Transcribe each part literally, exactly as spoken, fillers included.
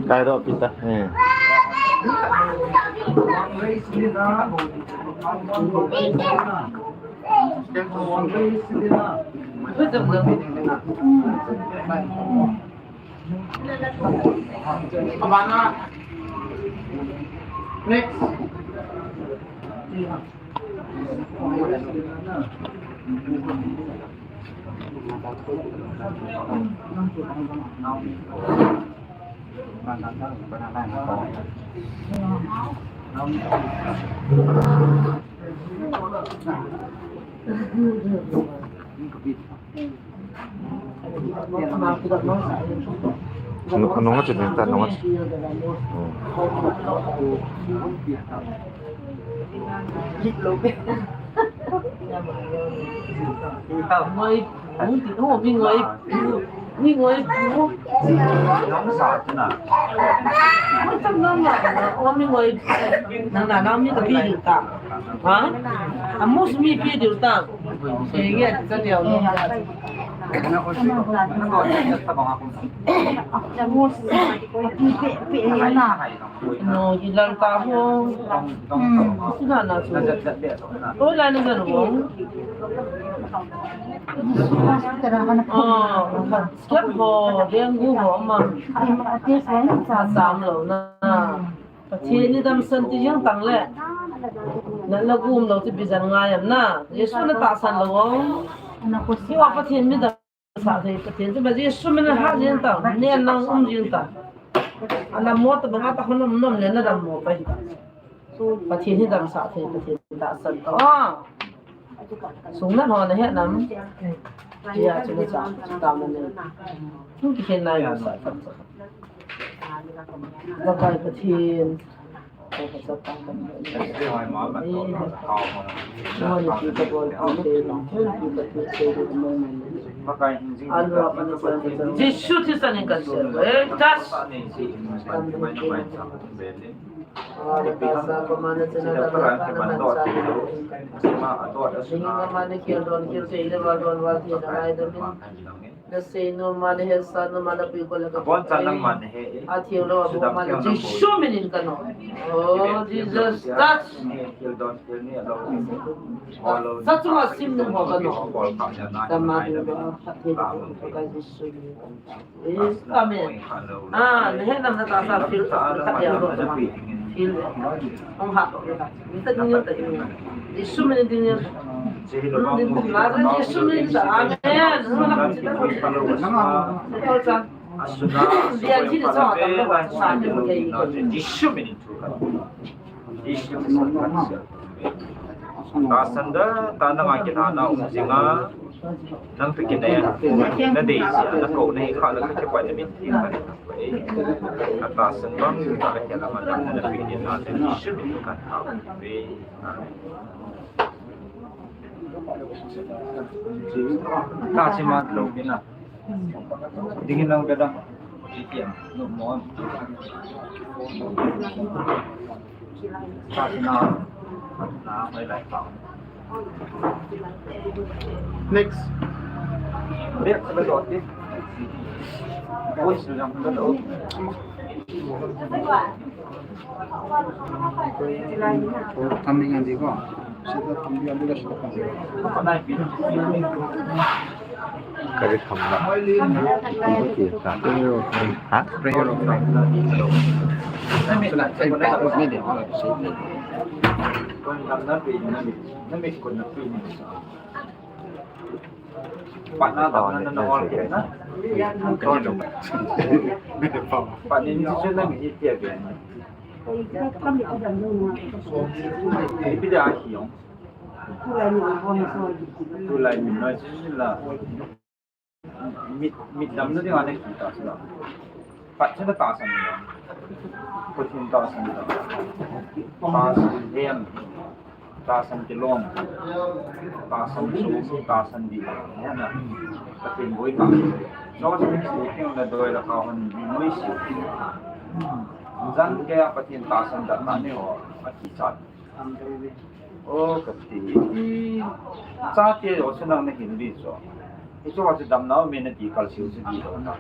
Kai do pita. Eh. Abana. Next. Nung, nung achu ding ta, nung achu. Hmm. Ngoi pu, ti ho, mi ngoi pu, mi ngoi pu. Nung sa chu na. Oi, chang nang na, o mi ngoi pu. Nang na, nang mi ka pi diu ta. Ha? Amus mi pi diu ta. Sei ge, cha diu. No, hi lal ta ho. Hmm, sina na su. Oi, la na gan ho. Oh, khat ho, dengue ho ma. Sa sam lo na. Pathen in damsah in ti jeng tang le. Na la gum lo ti bijan ngai am na. Jesu na tahsan lo. Hiva Pathen mi dam sah thei Pathen chu ma Jesu min a ha jeng ta, nen lang um jeng ta. Ana mo ta banga ta hon um nom le na dam mo pai. Pathen hi dam sah thei Pathen tahsan ta. Ah. Sung na ho na he nam. Ya chu na cha, chu ta na ne. Chu ki hen na ya sa ta. Ba pai Pathen. Jesu Christa min in kan sel. Eh, tas. Nasei nom, na hetsah nom, na pui ko le ka pui. Atheng lou, abon ma le Jesu min in ka nom. Oh, Jesus, touch. Sa chunga sim nom ho ka nom. Tama du ba, Pathen, ka Jesu min. Eh, amen. Ah, na he nam na tahsa feel, ka ya lo. Feel. Hong ha to le ka. Ni ta ni ta ni. Jesu min in ding. Jesu min in sa. Amen. Jesu min in. Tahsan da, ta nanga kithana um jinga. Nang tu kinai, na dei si, na ko nei kha la ka kipai na min ti ka. Ka tahsan bang, ka ka kela ma ta na pi ni na te ni shi mi ka ta. Ta si ma lo pi na. Dingin lang ka da. Itiam, no mo. Next. Coming and go. Kari kham la. Prayer offering. Ha? Prayer offering. Sila, ay, ay, ay, ay, ay. Patna daw na na all ke na. Patna ni chu na mi ti a ke. Ipi da hi yong. Tulai mi na chu la. Mit, mit dam na ding a na ki ta sila. Pat chu na tahsan na. Pathen tahsan na. Tahsan hem. Tahsan kilom. Tahsan su, tahsan di. Ya na. Pathen boi tahsan. So, so, so, king na doi la ka hon boi si. Jan ke a Pathen tahsan da na ne ho. A ki chat. O, kati. Chate jo chu nang nahin di chu. Hichu chu damna um e nati kalsel chu di lou na.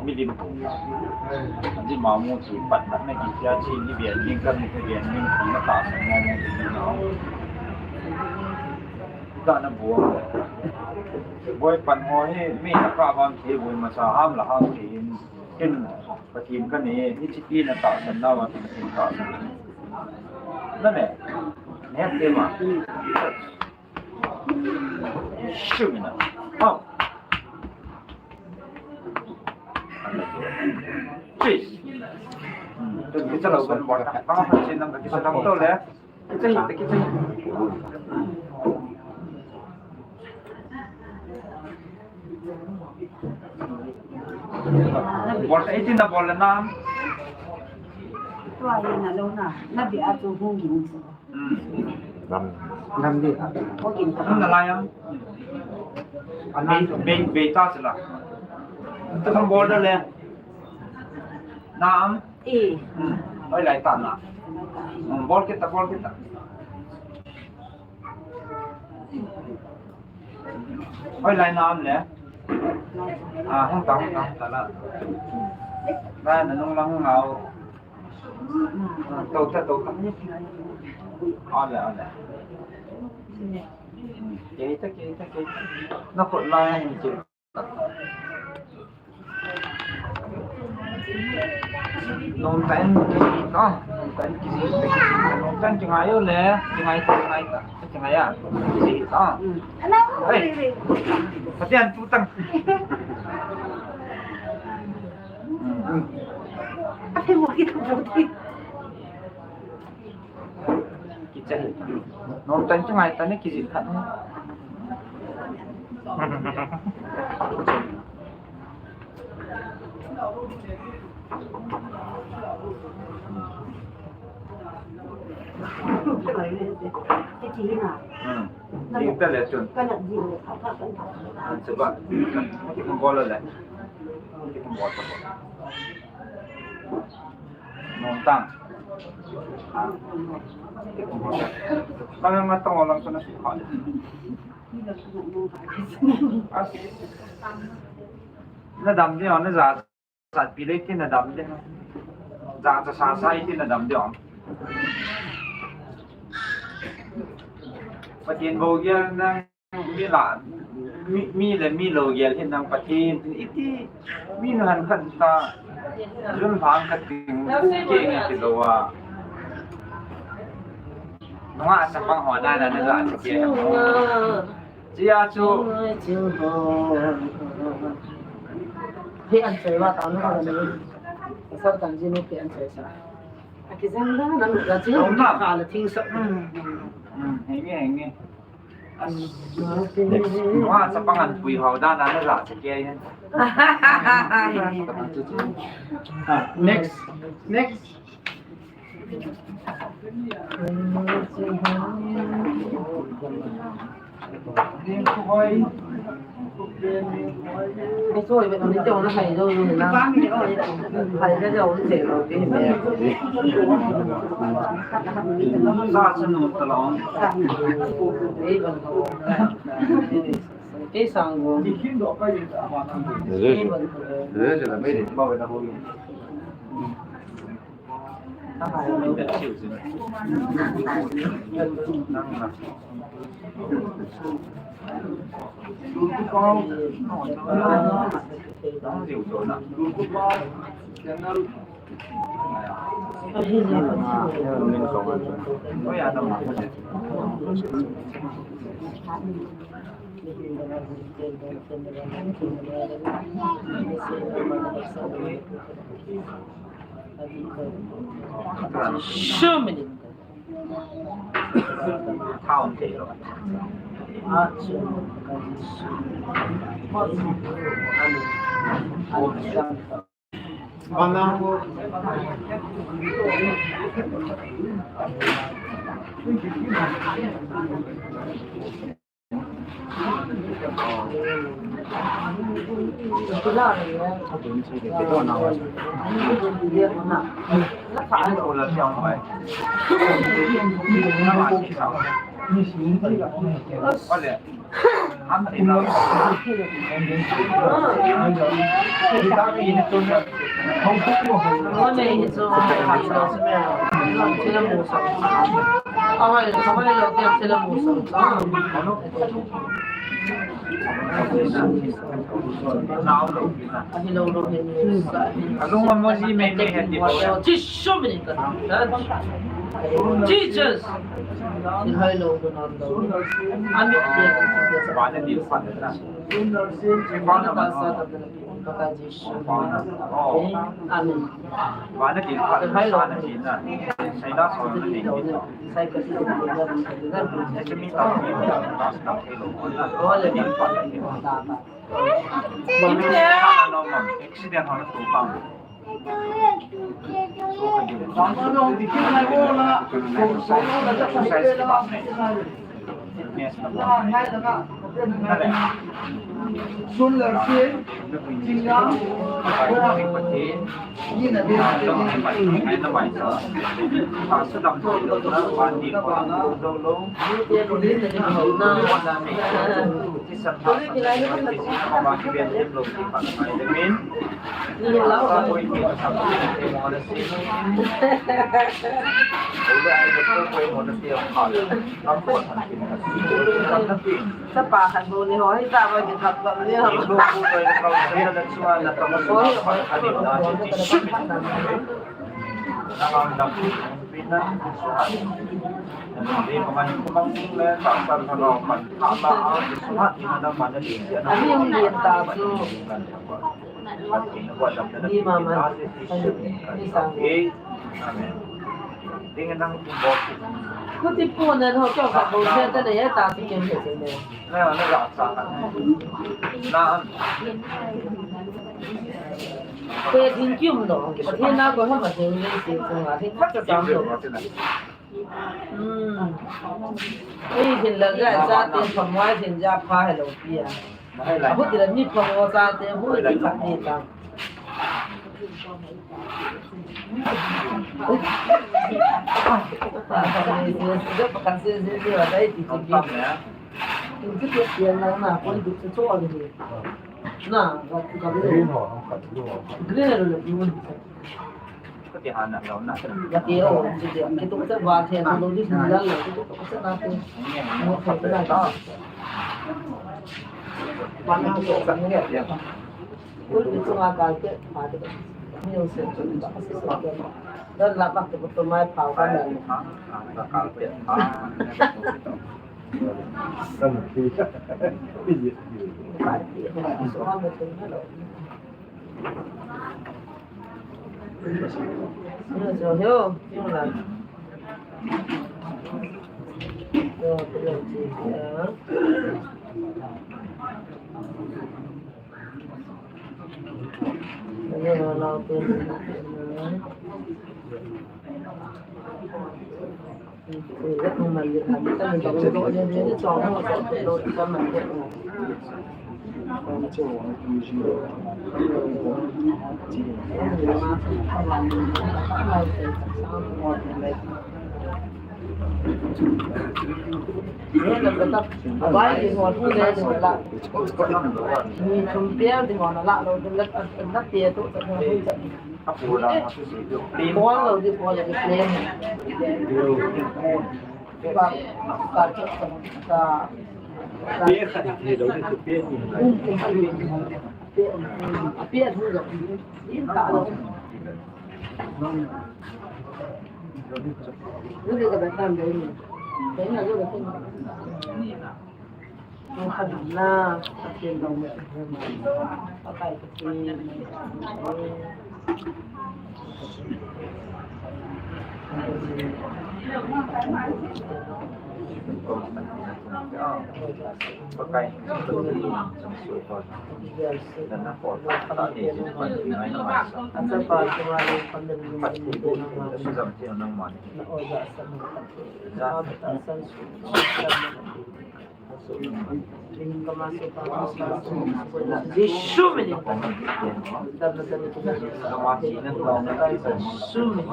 Milim pung. Adi mamu chu patna na kitia chi ni bian ding kan ni bian ding ti na tahsan na ni na. Ka na buang. Boi pan ho hi mi na ka bam thei boi masa ham la ham thei in. Ken Pathen ka nei, hiche pi na tahsan nau a, ken tahsan. Na ne, ne te ma. Shumi na. Ha. Please. Hmm. Tu kicha lo kan bol ta. Ba ha che nang kicha lo to le. Kicha hi, kicha hi. Bol ta, iti na bol na. Tua hi na lo na, na bi a tu hung gin. Hmm. Gam. Gam di. Hung gin ta. Na la ya. Ana bei, bei, bei ta sila. Ta kan bol da le. Nam. E. Hmm. Hoilai ta na. Hmm, bol kit ta, bol kit ta. Hoilai nam le. Ah, hung ta, hung ta, hung ta la. Na, na nung lang hung au. Hmm, to ta, to ta. Ale, ale. Hmm, kei ta, kei ta, kei ta. Na khut lai hin kei. Nungtan kijih ta, nungtan kijih ta, nungtan kingai u le, kingai ta, kingai ta, kingai a, kijih ta. Hey, Pathen tu tang. Hmm. Kicha hi. Nungtan kingai ta ne kijih khat. Hmm. Jing ta le chun. An chuba. Ki kum bol le. Ki kum bol ta. Nungtan. Ah. Ki kum bol. Kami matang lang sana si Khan. As. Na dam di, na ja. Satpi le ti na dam de. Ja cha sa sa ti na dam de ong. Pathen bou gel nang mi la, mi, mi le mi lou gel hin nang Pathen iti mi nu han khan ta. Jun phang ka ting ke nge ti lou a. Nunga sa pang ho na na na ja ti ke. Chia chu. Phe an choi va ta nu ka ni. Sar kan ji nu phe an choi sa. A kijang da nan la chu ka la thing sa. Hmm. Hmm, henge, henge. Wa sa pang an pui hau da na na la sa ke. Ah, next. Next. Show me. Alung a moji mei mei hen di. Jisu min in ka. Jesus. Amen. Amen. Sapa khat bou ni ho, hita bou ni khat bou ni ho. Hoi, hoi. Ani hung lien ta chu. Ni mama. Ni sang. Amen. Ding nang kum bok. Kuti pu na ho kyo ka bo se ta ne ya ta ti kem he se ne. Na na la sa ka. Na. Pe ding kyum lo. Pathen na ko ha ma ding ni se ko ma ding khat sa sam lo. Hmm. Ei, hin la ga sa te phamwai hin ja pha he lo pi a. Abu ti la mi phamwai sa te bu ti khat ni ta. Jesu min in. Jesu min in.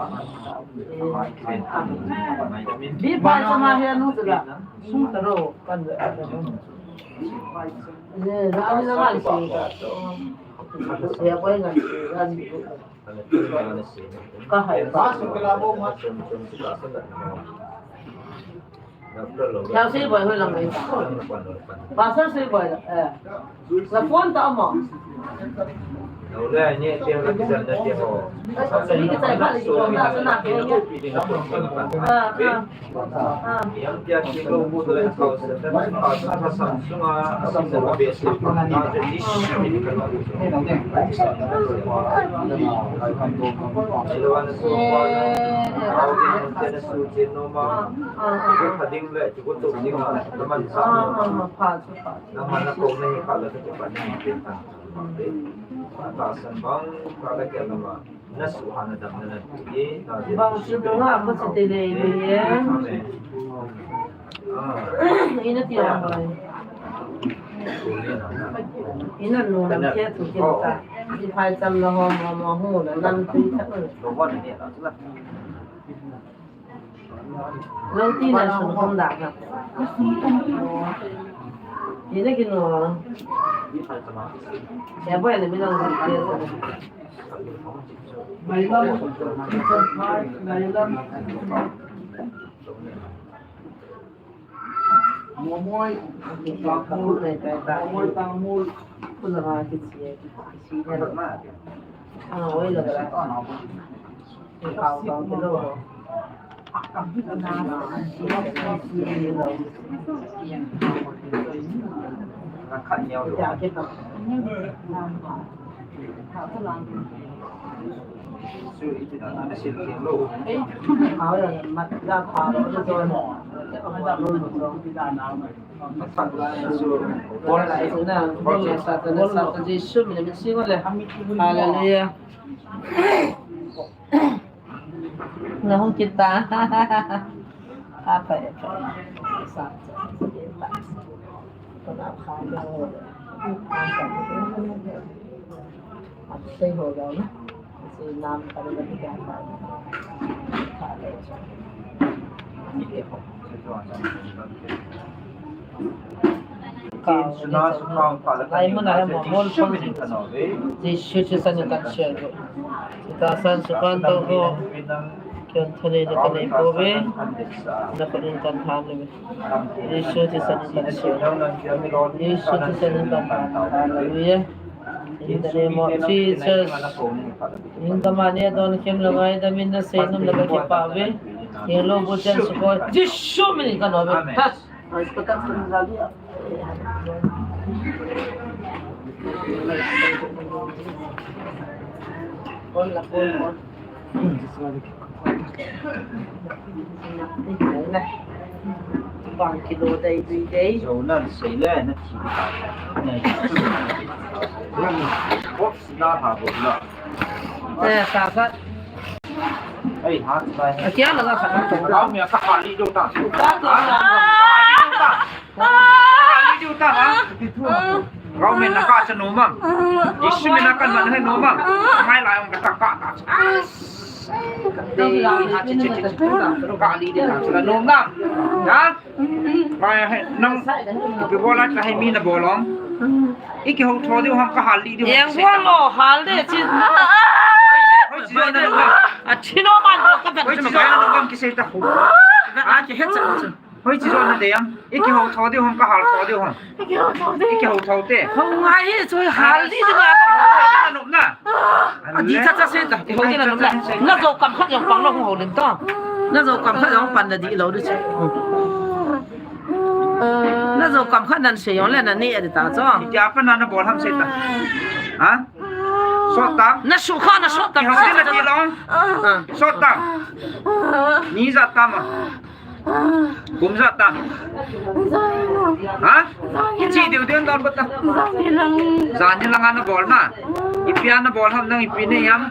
Amen. Bi pa sa ma he nu ta la. Sung ta ro kan. Ye, na ni na ma si. Ya ko ngan. Ka hai. Thao sei boi hoi lang mai. Pastor sei boi la. Eh. La phone ta mo. Lo le ni te la ki san na te ho. Sa ni ki tai ba le ki phone ta sa na ke ni. Ah, ah. Ah. Yang pia ki lo bu le ko sa ta sa sa sa sunga sa sa be se. Na te ni. Lo an so. Eh, eh, ah. Su che no ma. Ah, ah, ah. Ko pa ding le, ko to ding ma. Ko man sa. Ah, ah, ah, pha, pha. Na man na ko na hi ka la ko pa na hi ta. Ta san bang ka la ke na ma. Na su ha na dam na na ti. Bang su no ma ko se te le ni ye. Amen. Ah. Ina ti a. Ina no na ke tu ke ta. Ti phai cham na ho ma ma hu na nam ti ta. Lo wa ni na. Lo ti na sun khum da na. Ti na kin lo. Ya boy na mi lo ti. Momoi, Momoi, Tamul. Kula ma ki chi, ki chi ne. Ah, oi la la. Jesu min a min sing le. Hallelujah. Na hung kita. Apa ya? Sa, sa, sa, sa. Kena kaya. Apa ya? Apa saya hoga na? Saya nam kali lagi apa? Apa ya? Lai mun a hi mo bol pon. Jesu Christa min in kan share u. Tahsan sukan to ho. Kion thani na kan nei pouve. Na khut in kan than uve. Jesu Christa min in kan share u. Jesu Christa min in kan than. Hallelujah. In the name of Jesus. In the name of Jesus. Ngaidam in, nasei nom na kakipah uve. Hing lou bu chen sukoi. Jesu min in kan uve. Amen. Touch. Bang kilo dai dui dai. Zo nan sei le na thi ta. Box na ha bo la. Eh, sa sa. Ai, ha, sa. Akia la ka sa. Ka mi ka ha li do ta. Ka to sa. Ha li do ta. Ka ha li do ta ha. Rau men na ka sa no mam. Jesu min a kan man he no mam. Ngai la ong ka ta ka ta. Ka li do ta sa no mam. Ha? Ai, hai, nang, ipi bol a, ka hai mi na bol ong. I kihou tho diu ham, ka hal li diu ham. Yang bol lo, hal de, chi. Hoi chi jong na nung am. A, chi no man bol ka ban. Hoi chi jong na nung am, kisei ta. A, kihet sa, sa. Hoi chi jong na de am. I kihou tho diu ham, ka hal tho diu ham. I kihou tho de. I kihou tho te. Hou ngai hi, chu hal li diu ma. Na nop na. A, di cha cha sei ta. Kihou te na nop na. Na jo kam khat jong pang lo hung hou lim ta. Na jo kam khat jong pan na di lo di chu. Na jo kam khat nan sei jong le na ni a di ta chu. Iti a pa na na bol ham sei ta. Ha? Sot ta. Na su kha na sot ta. Kihou te na ti lo. Ah. Sot ta. Ni ja ta ma. Kum ja ta. Ha? Kichi diu diu don ba ta. Jani lang. Jani lang a na bol na. Ipi a nabol ham, nang ipi nei ham?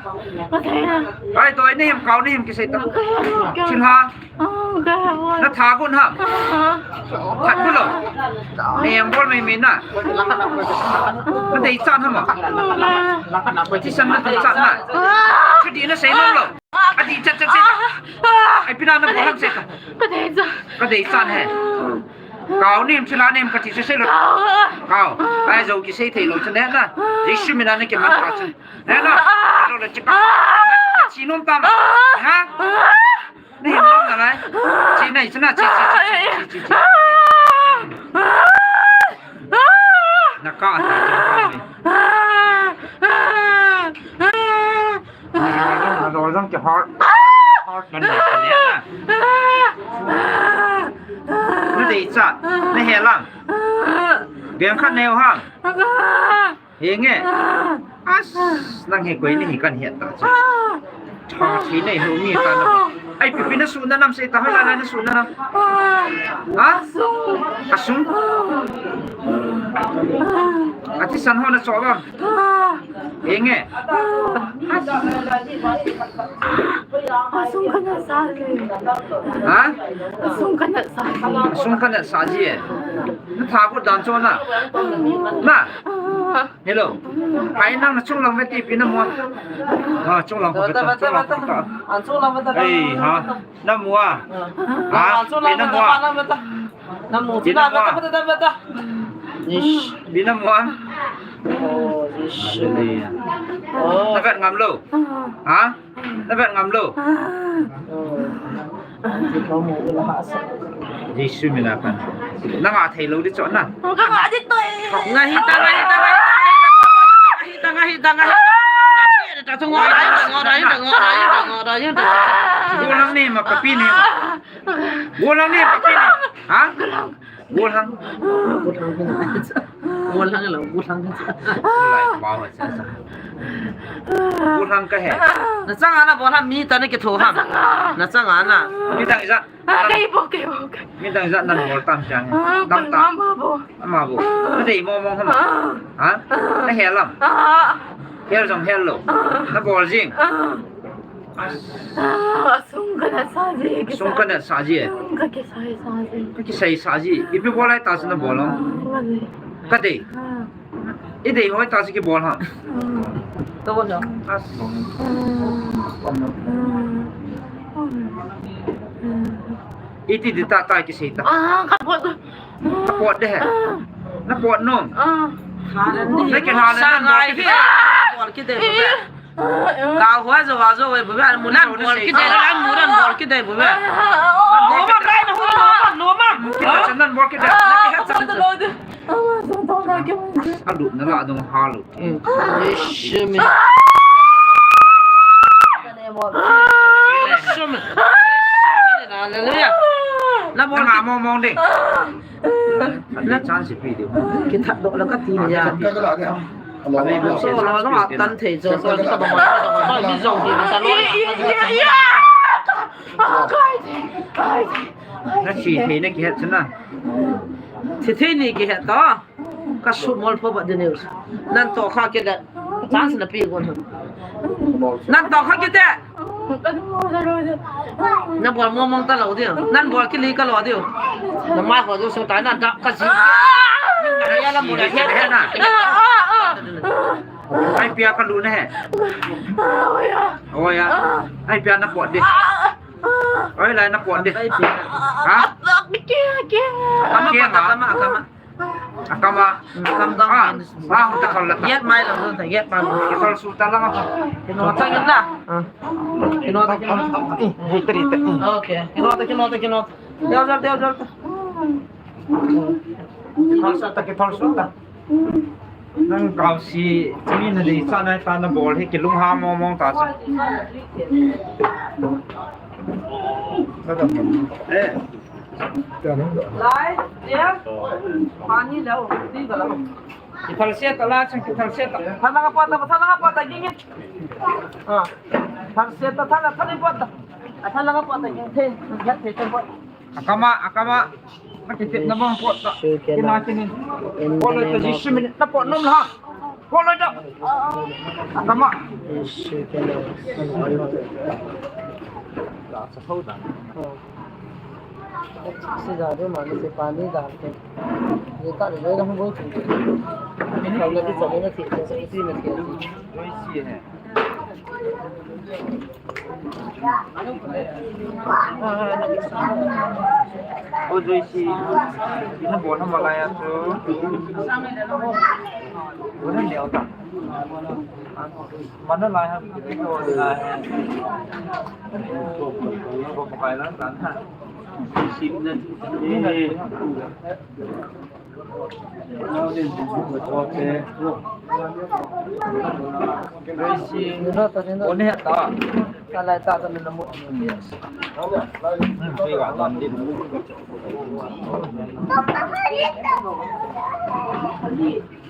Ka thei na. Ai, toi nei ham, kau nei ham kisei ta. Ka thei na. Thilha. Ah, ka thei na. Natha gon ham? Ah. That gon lou. Nei ham bol mai mai na. Nadeichat ham a? Ah. Thisan nadeichat na. Ah. Thudih nasei nom lou. Adih chat chat sei ta. Ah. Ai, ipi a nabol ham sei ta. Ka deichat. Ka deichat he. Kau nem, thilha nem kati sei sei lou. Kau. Kau. Ai, jou kisei thei lou chu ne na. Jesu min a nakiman ta chu. Ne na. Lou le chika. Chi nom tam. Ha? Nei nom na lai. Chi nei chu na, chi, chi, chi. Naka. Nalol jong kihol. Hol kan na. Nadeichat. Nahel am? Beng khat neo ham? Henge. As, nang hi koi nahi kan het ta chu. Tha thi nei ho mi ta na. Ai, ipi ipi nasuhna nam sei ta, hoilai lai nasuhna nam. Ha? Asung. Athisan ho nachoh am? Henge. Asung kana sa ji. Ha? Asung kana sa ji. Asung kana sa ji e. Natha got dan chu na. Na. Hello. Ai, nang nachung lang ve ti ipi namu a? Ah, chung lang ko ve ta, chung lang ko ve ta. An chung lang ve ta. Ei, ha. Namu a? Ah. Ha? An chung lang ve ta, namu a? Namu, ipi namu a? Ish, ipi namu a? Oh, ish. Hallelujah. Oh. Navet ngam lou. Ha? Navet ngam lou. Jesu min a kan. Nanga thei lou di chu na. Ka nga di toi. Nga hi ta, nga hi ta, nga hi ta, nga hi ta, nga hi ta, nga hi ta. Nang ni ta chu ngo rai, ngo rai, ngo rai, ngo rai, ngo rai. Golang ni ma papi ni ma. Golang ni papi ni. Ha? Golang. Golang lo, golang. Lai pao cha cha. Golang ka he. Nachang a nabol ham, mi tah a nakitho ham? Nachang a na. Mi dang ijat. Ah, kei bou, kei bou, kei. Mi dang ijat nang bol tam chang. Ah, dam ta. Ama bou. Ama bou. Nadei mong mong ham? Ah. Ha? Nahel am? Ah. Hel jong hel lou. Ah. Nabol jing. Ah. Ah, asung kana sa ji, asung kana sa ji e. Ka kisei sa ji. Ka kisei sa ji. Ipi bol lai tah chu nabol ham? Ka dei. Ka dei. Idei hoi tah chu kibol ham? To bol ham? As. Iti di tah tah kisei ta. Ah, ka pot. Ka pot de he. Na pot nom. Ah. Nakilha le nan bol kit de. Bol kit de. Ka hua jo wa jo we bu ba, mu nan bol kit de, nan mu nan bol kit de bu ba. Mu ba kai na hu, mu ba, mu ba. Mu kit de, nan bol kit de. Alu na la dong ha lu. Sheme. Sheme. Hallelujah. Na bol kit. Mong mong ding. Na chance pi ding. Kithat doh la kati ya. Ka la ding. Ka la ding. So, lo lo atan thei jo, so, so, so, mi jong hi, sa lo. Nathi thei na kihet chu na. Thi thei ni kihet to. Ka sumol pho ba ding news. Nan to kha kile. Chance na pi gon. Nan to kha kite. Na bol mong mong ta lou diu. Nan bol kit le ka lou diu. Na mai ho diu so ta na da ka ji. Ya la mu da ya na. Ai pia ka lu na he. Oi ya. Ai pia na pot di. Oi lai na pot di. Ha? Kama, kama, kama. Akam a. Akam dang. Ah, ah, ta khol la ta. Yet mai la ta, yet mai. Khol su ta la ma. Kino ta kino. Ah. Kino ta kino. Eh, teri ta. Okay. Kino ta, kino ta, kino ta. Deo, deo, deo, deo. Khol su ta, khol su ta. Nang kau si, mi nadei sa nai ta na bol hi kilung ha mong mong ta sa. Eh. Lai, dia. Pani lo, di ba lo. Kithal se ta la, chang kithal se ta. Thala nga pota, thala nga pota, gigi. Ah. Thal se ta, thala, thala pota. Ah, thala nga pota, gigi. The, the, the pota. Akam a, akam a. Makitip na bang pota. Kina kini. Pota ta Jisu min, na pot nom la. Kolo da. Tama. Isi jadu mani se pani dal ke. Ye ta le le hum bol. Kalo ki chale na thi, chale na thi. Oi si hai. O Joyce, ina bol ham lai a chu. Bol ham leo ta. Mana lai ham, bol lai ham. Bol lai lai ha.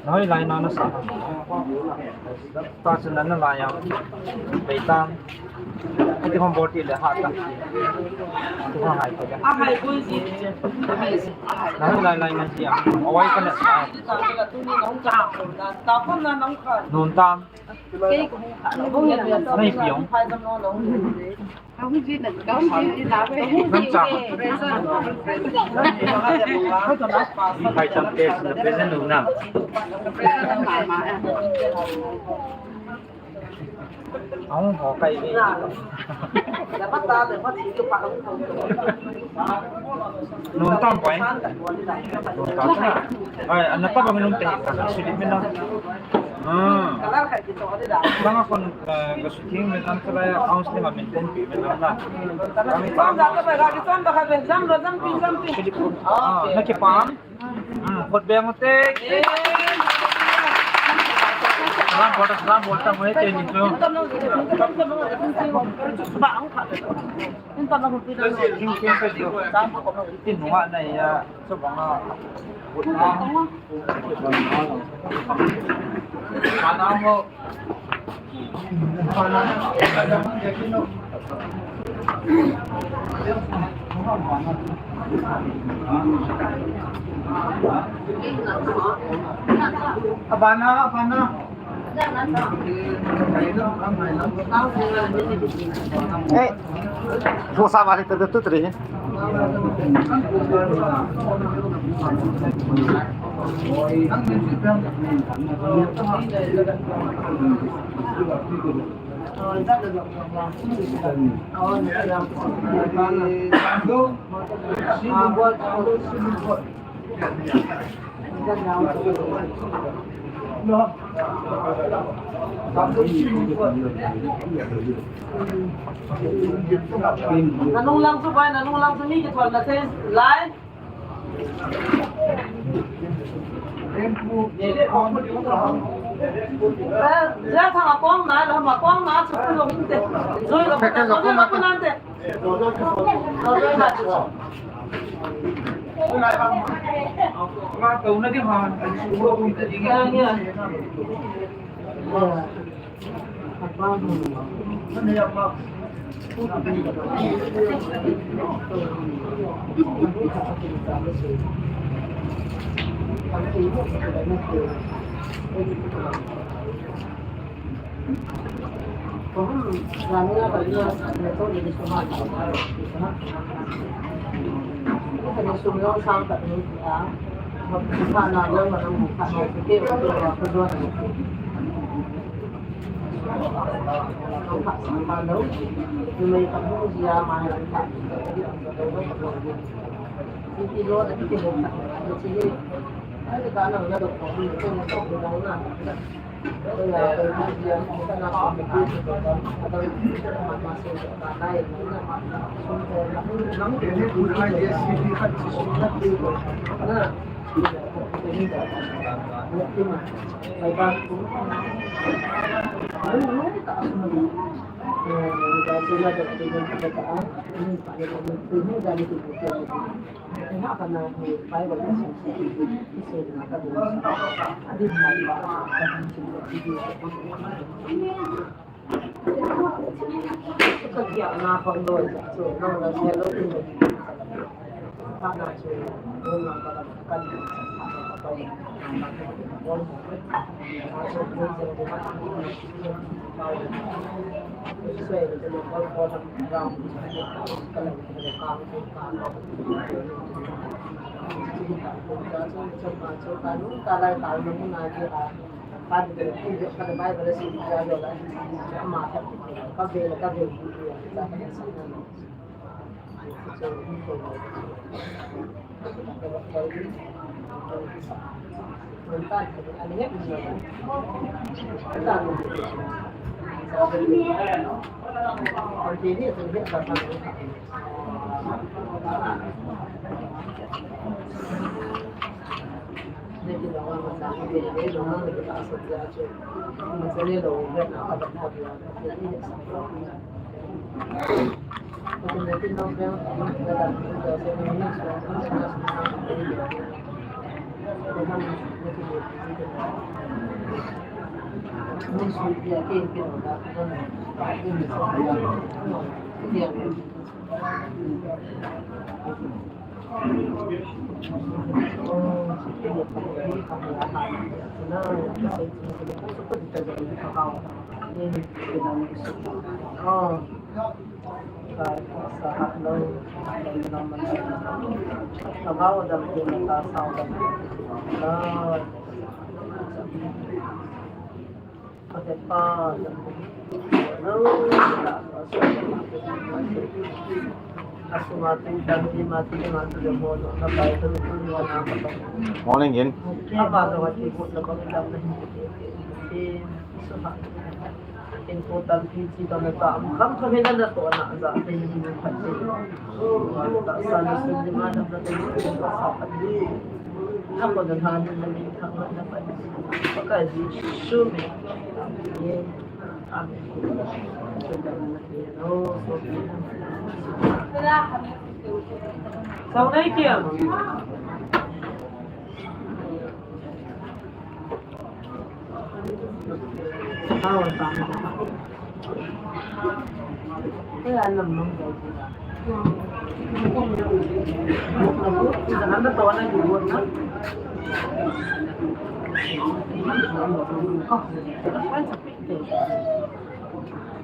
Nahoi lai na nasa. Ta chu nana lai a. Peitan. Ati hom bol ti le ha ta. Tu ha hai ta. A hai bol ji. Nahoi lai lai na ji a. Awai ka na sa. Nun tam. Nai piong. Nang chang. Phaicham te na present nu na. Ahung ho kai ve. Nun tam pai. Nun tam na. Ai, ana pa bang nun te ka sudi mina. Ah. Bang a kon, eh, ga shooting min an kala ya counseling min kon pi min na. Kami pa. Ah, na ki pa. Hmm, khut beng u te. Salam bol ta, salam bol ta, mo te ni chu. Tin nunga na ya, chu bang a. Ana mo. Abana, abana. Eh, kung saan ba kita tuturi? Nanung lang chu bai, nanung lang chu mi kithol na te lai. Eh, ja thang a kong na, la ma kong na chu lo min te. Zoi lo ko na te. Morning, Gin.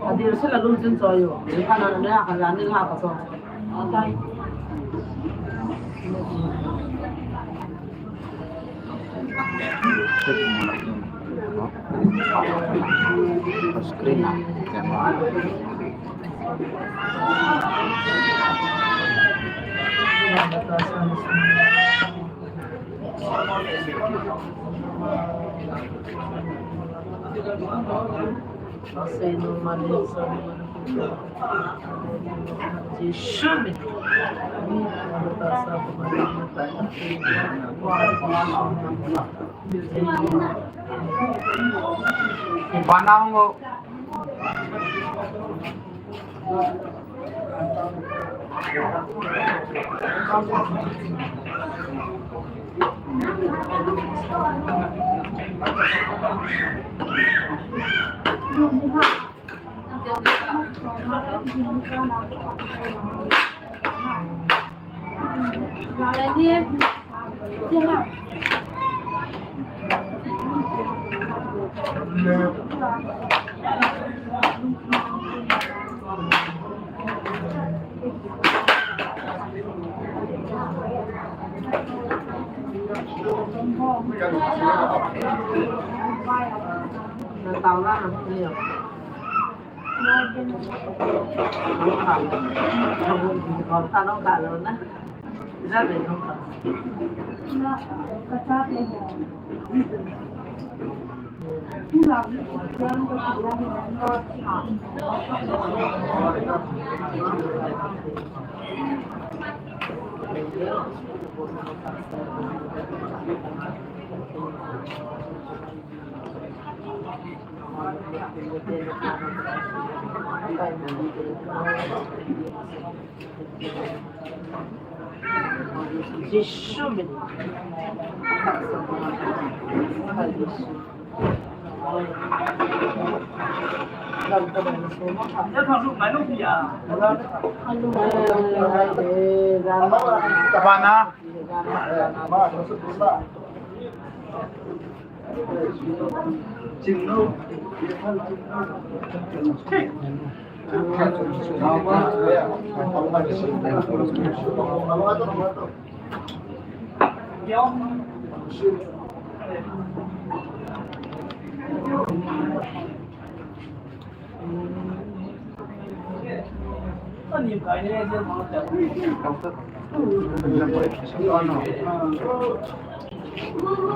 Adil sila lum chin cho yo. Ni kana na ya kana ni la ka so. Screen na. Bana.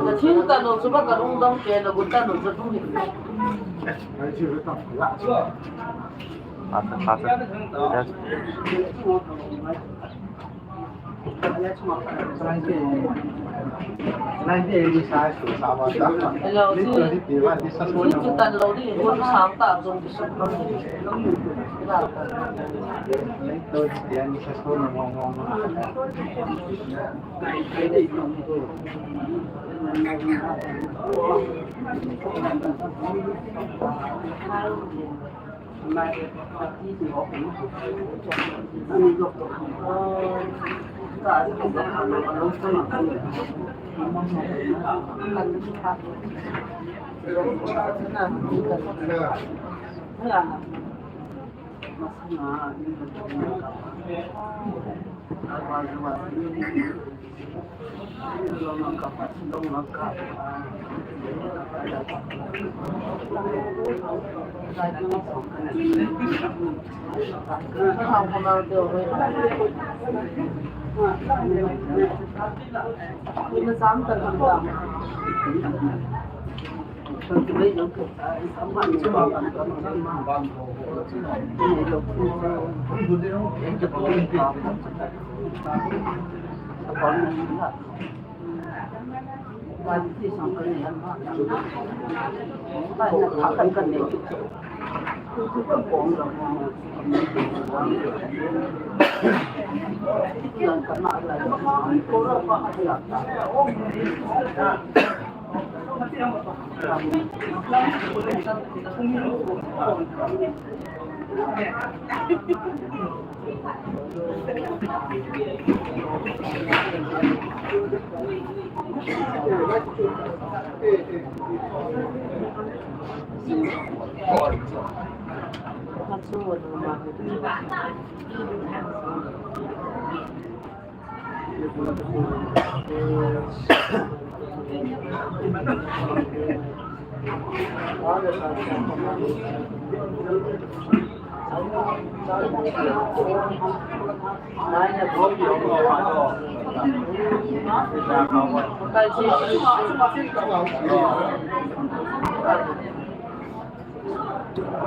Na thing tanu chu ba ka lungdong kei, na gun tanu chu lung hi. Faster, faster. Yes. Hello, si. Ni chu tan lou ding, ni chu sang ta, chu kisuk lou.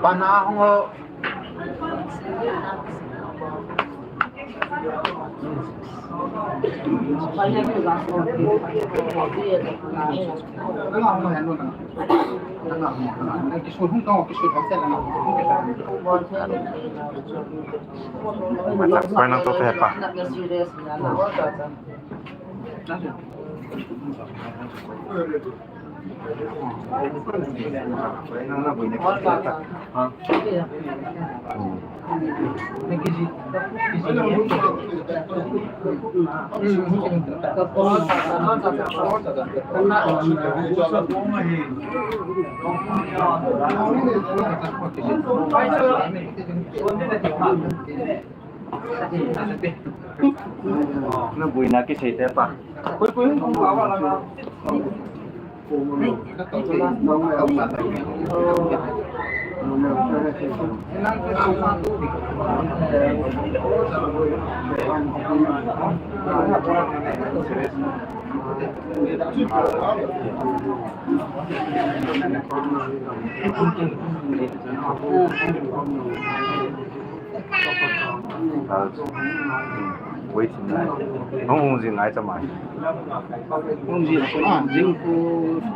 Pana hong ho. Matak ko nang to te pa. Na buina kisei te pa. Koi, koi, koi, koi, koi. Waiting lai. Hung, hung jing lai cha mai. Hung jing, ah, jing ko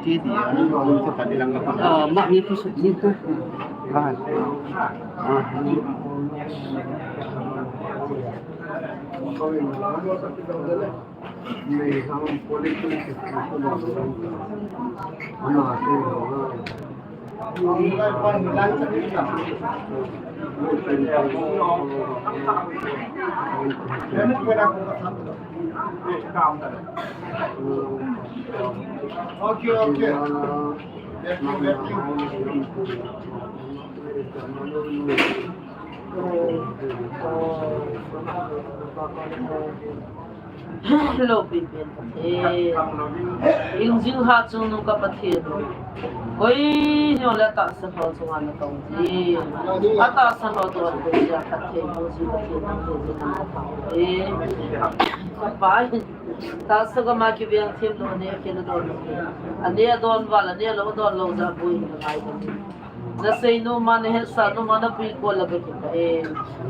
ti di, ah, ko ta di lang ka. Ah, ma ni ko su ni ko. Ah. Ah. Okay, okay. Thank you, thank you. Hello, Pathen. Eh, ingjing ha chungnung ka Pathen. Koi hijongle tahsan ho chunga natong ji. Atahsan ho toh koi ja Pathen, koi ji Pathen, koi ji na ka Pathen. Eh, ka Pa, tahsa gam a kiveng them lou ne, kei nadon lou. Ane adon val, ane lou, adon lou ja boi na ngai ding. Nasei nom a, nahetsah nom a, napuikol a kakipah e.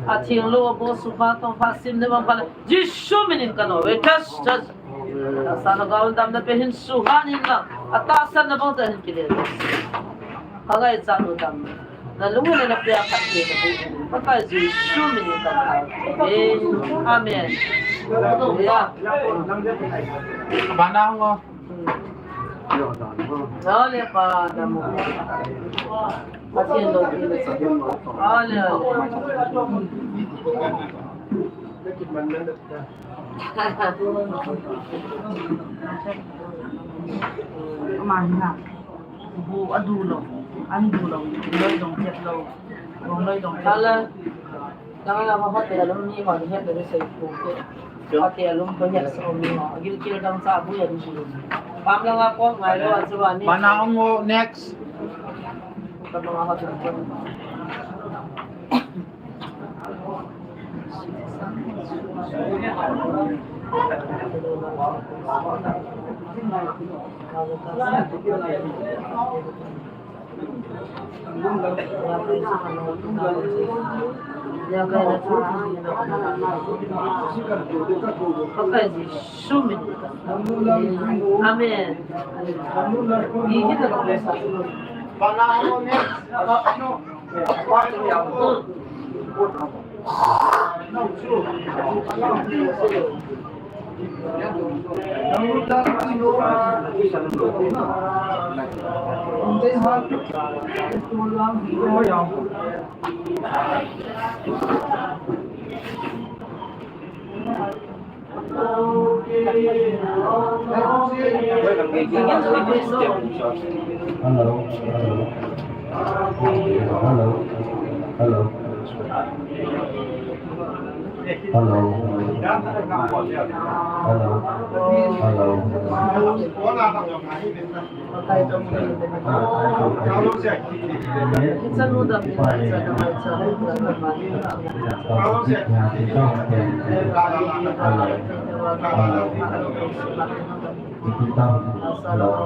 Atheng lou, abo sukha tong pha sim ne bang pha le. Jesu min in kano ve, touch, touch. Tahsa na gaon damna pe hin suhan in lang. Atahsan na bang ta hin kile. Ka ngaichat u dam. Nalung le napia khat le napu. Pakai Jesu min in kano ve. Amen. Ya. Bana ngo. Ole pa, damo. Pathen loupi le. Ole, ole. Ama hina. Bu adu lou. An du lou. Loi dong jet lou. Dong loi dong jet. Ala. Dang la ma hotel alum ni ho ni het de sei pu ke. Hotel alum ko het so mi ho. Agil kil dang cha bu ya ni. Pam la nga ko ngai lo an chuan ni. Mana ong o next. Ka ma hotel ko. Amen. Hello, hello, hello, hello. Hello. Hello. Hello. Hello.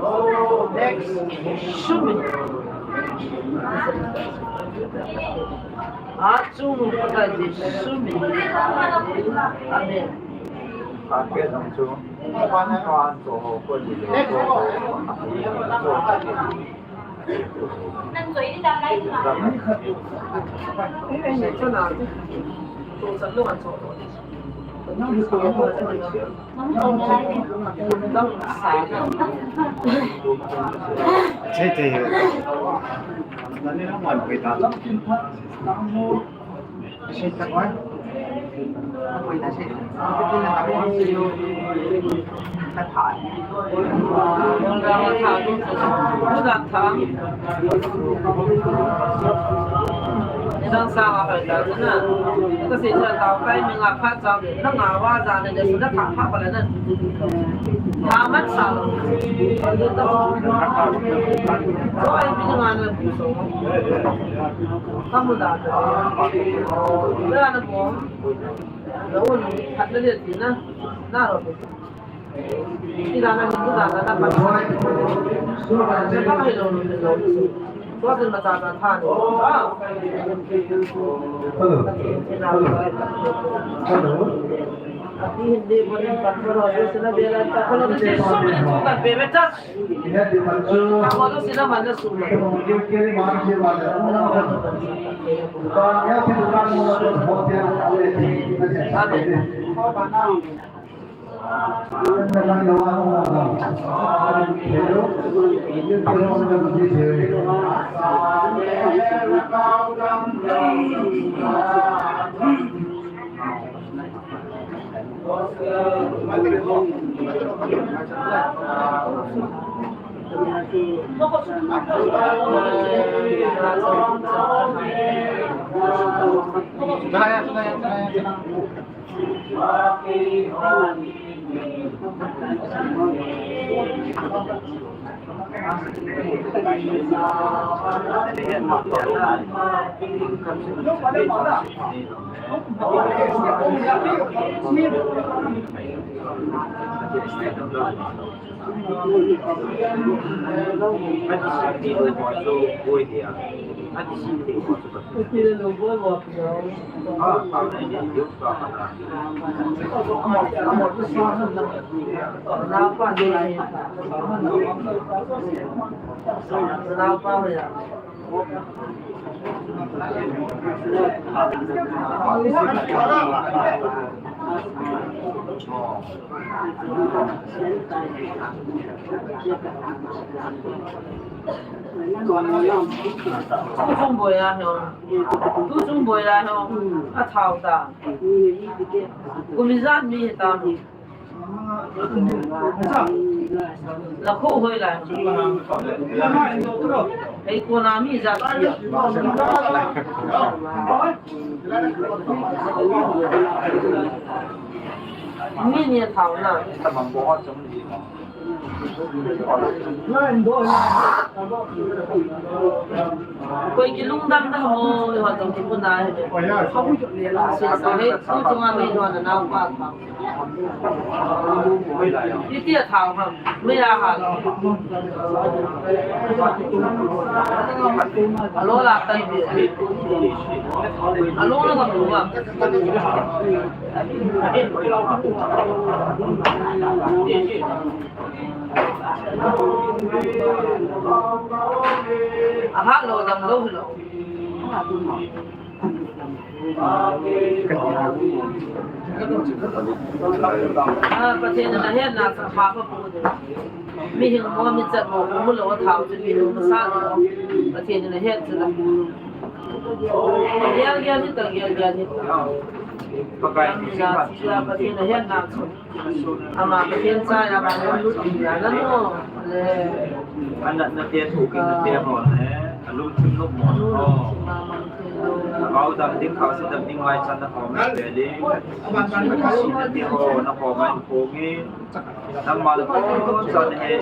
Hello. Next. Shumi. Achung Pakai Jesu min. Amen. Next. Na un, khat na le ti na, na ro. Ti na na, ti na na, na pa. Na pa hi lo, lo. Tua tin ma ta ta tha ni. Ah. Hello. Hello. Hello. Ati hindi mo ni pa ko ro, sila de la, pa ko ro, sila de la, pa ko ro. Tu chung boi a hiu. Tu chung boi a hiu. A thao ta. Kum ijat mi hi ta. La kho hoi lai. Hei kona mi ijat mi. Mi ni a thao na. Koi kilungdam na mo, i hot tong kipuna hi. Sisa hi, tu chunga mi hon na nau pa kha. Iti a thao ham, mi a ha. Alo la tai bi. Alo la ka lu ba. A hat lo dam lo lo. Ah, Pathen in ahetna sa pha pa pu de. Mihing mo, mi chat mo, mu lo thao chu mi lo sa lo. Pathen in ahet chu la. Gel gel hi ta, gel gel hi ta. Pakai ni sa, Pathen in ahetna chu. Ama Pathen cha ya ba lut ya na no. Le. Anat na te thu kin na te mo le. Alum thim lum mo. Kau dam ding, kau si dam ding lai chan na kau me le le. Si na te ho na kau mai ko ngi. Nangma le ko chan he.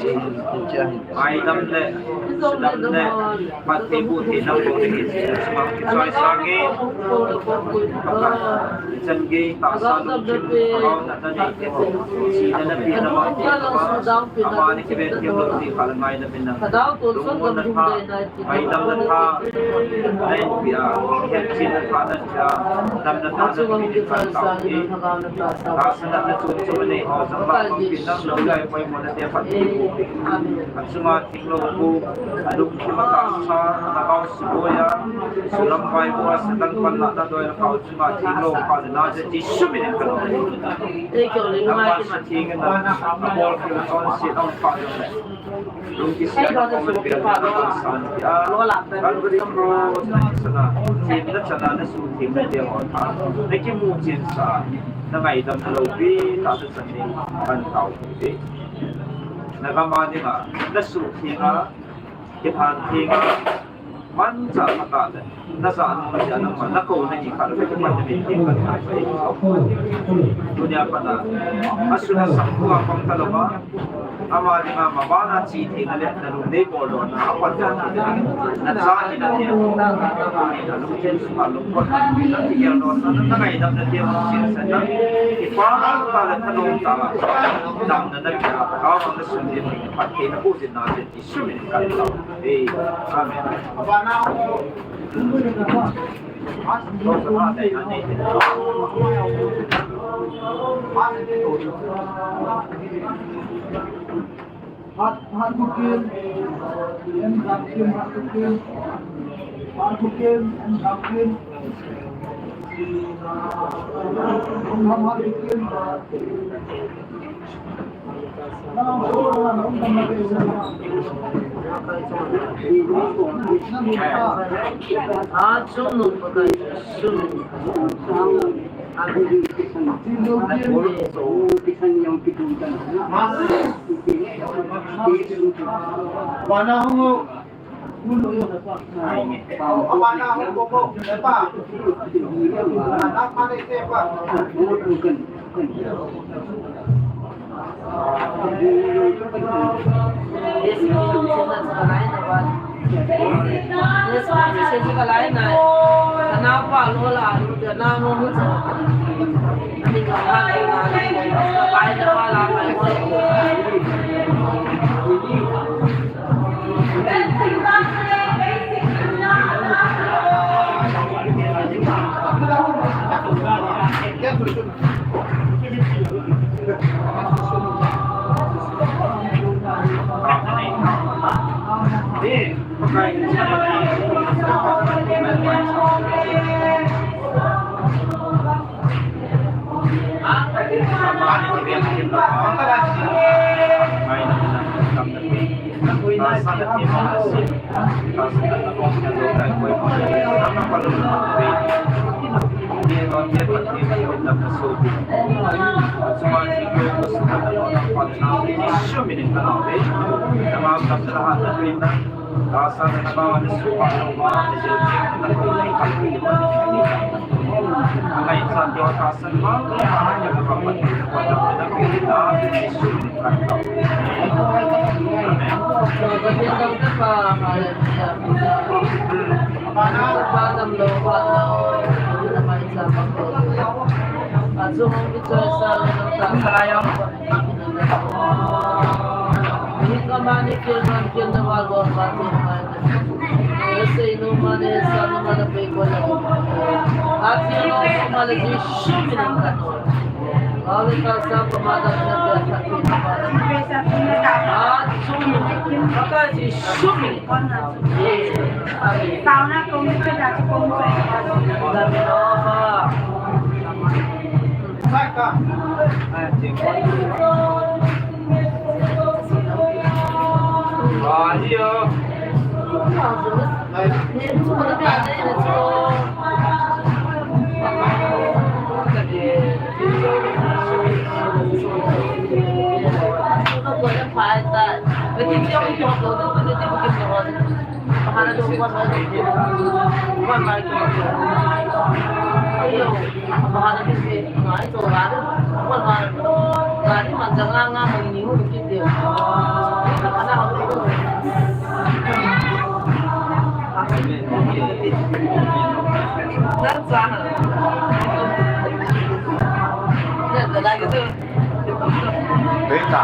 Ai dam le. Dam le. Pat te bu te na ko le. Chai sa ngi. Chan gei tahsa lungthim, Lhagao natna nei te ho, sina napi nama te ho, ama ni kiven thim lou ti kha le ngaidam in nang. Lungmonna tha, ngaidamna tha, na inpia, hetchenna tha na pia, damna tha na pia, tahsa natna chom chom nei ho, jong la pang pin nang lou lai poimona te phat ti pu. Achunga Thinglo pu, alungthim a tahsa, Lhagao suboi a, sulam vai bua, Satan panlahna doi a kau chunga Thinglo pa le na je Jesu min in ka dong. Nangma suthengin na, abol khel chonset a um pa dong le. Lungkisiatna komin bel na san tia, Calvary Cross na insana, themna chana na suthengna te ho tha, na kimu chen sa, na ngaidam loupi, ta sa chan ni, kan tao pi. Na gam a dinga, na suhtheng a, kilhan theng a, manchah phatah le, na jahnom jeh a nangma, na kouna hi kha le, ka kipan na min theng kha le, tunia pat a, a sun a sam khu a pang ta lou a, Ama dinga mabana chi theina le nalung nei bol lona, apan lona, nacha hina thei, nalungthim sunga lungput, nagel lona, nangaidam na thei, sinsena, kipah tah le thanom tah, damna napeh a, Pakai vang nasun ding, phattheina boh jing na, Jesu min in kathum e. Amen. Hat, hat bukim, em dam kim, hat bukim, hat bukim, em dam kim. Om ham hat bukim. Eita.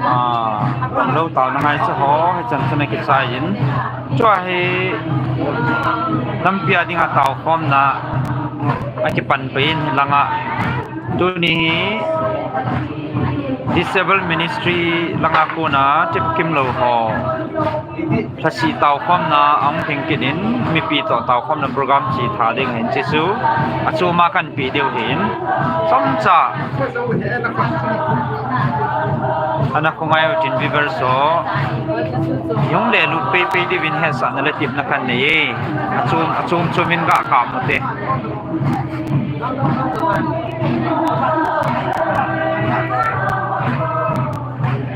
Ah, lou taona ngaicha ho, hichan chun akichai in. Chua hi lampi a dinga taokhomna akipan pai in hilanga. Tuni hi Disable Ministry langa kona tipkim lou ho. Lhasi taokhomna ahung theng kit in mipi toh taokhomna program chi tha ding ahin, chuchu achom a kahin pe diu ahin. Chomcha ana khongai utin viewers ho. Hung le lut pei pei diuvin hetsahna le tepna kahin nei e. Achom, achom chom in ga kap ute.